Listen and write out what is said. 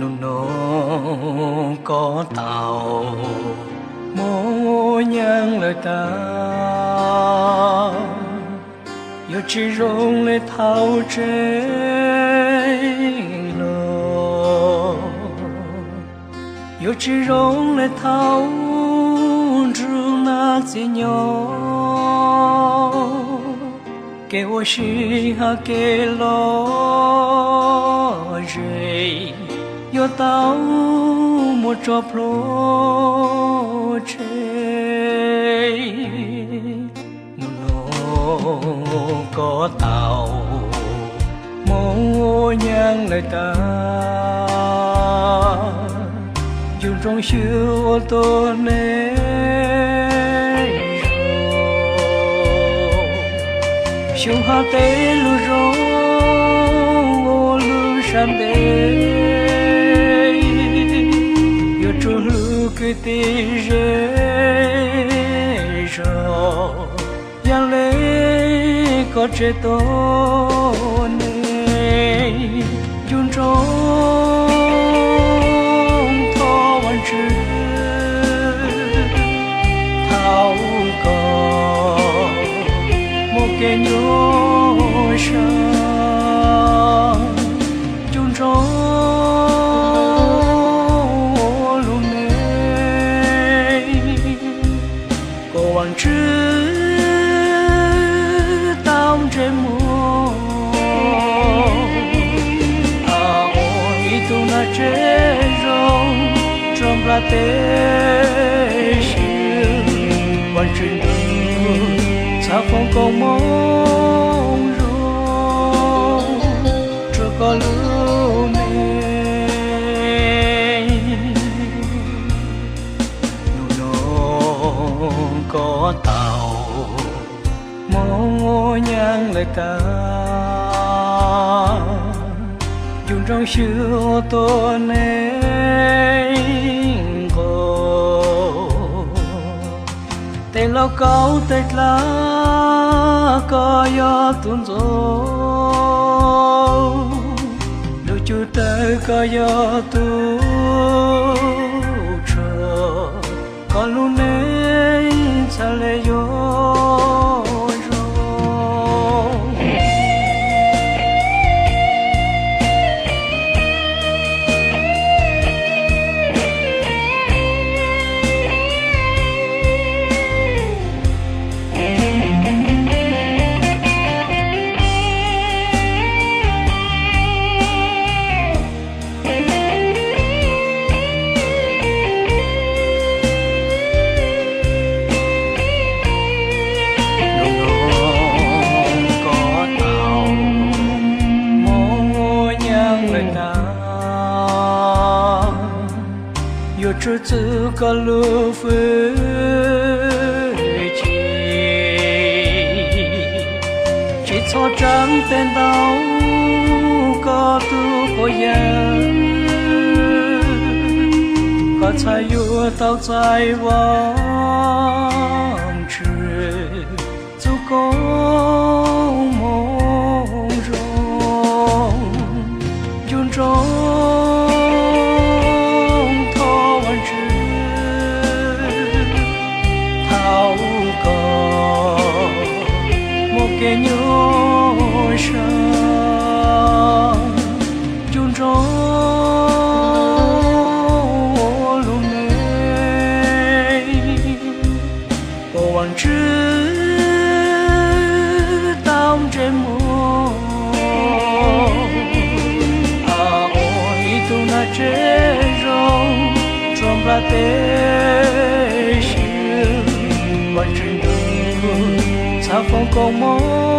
Nub nua koj tau mob nyaab lawm tag, yuav tsi zoo le thaum tseem hluas, yuav tsi zoo le thaum nrug nam txiv nyob. Kev ua si hab kev lom zem yuav tau muab tso plhuav tseg. Nub nua koj tau mob nyaab lawm tag, ncu ntsoov xyuas ua tuab neeg zoo, xyuas hab teb lug zoo ua lug sab ntev, yuav tsum hlub kwv tij zej zog. Yog le koj tsev tuab neeg, ncu ntsoov thov Vaajtswv thaum koj muaj kev nyuaj sab, ncu ntsoov ua lub neej kom Vaajtswv tau ntsej muag, ua ib tug nam tsev zoo rua nplaj teb swb. Vaajtswv ntuj txhaj foom koob hmoov zoo rua koj lub neej. Nub nua koj tau mob nyaab lawm tag, ncu ntsoov xyuas ua tuab neeg nqus. Tej laug kaub tej dlaab koj yog tug ntxuav, lug cug tawg koj yog tug tshuaj, koj lub neej txhad le yuav zoo. Nub nua koj tau mob nyaab lawm tag, yuav tsum txwv koj lub fwj chim, tsi txhob tsaab teg ntau koj tug quas yawg, koj txhaj yuav tau txais Vaajtswv txuj koob hmoov zoo. Ncu ntsoov thov Vaajtswv thaum koj muaj kev nyuaj sab, ncu ntsoov ua lub neej kom Vaajtswv tau ntsej muag, ua ib tug nam tsev zoo rua nplaj teb swb. Vaajtswv ntuj txhaj foom koob hmoov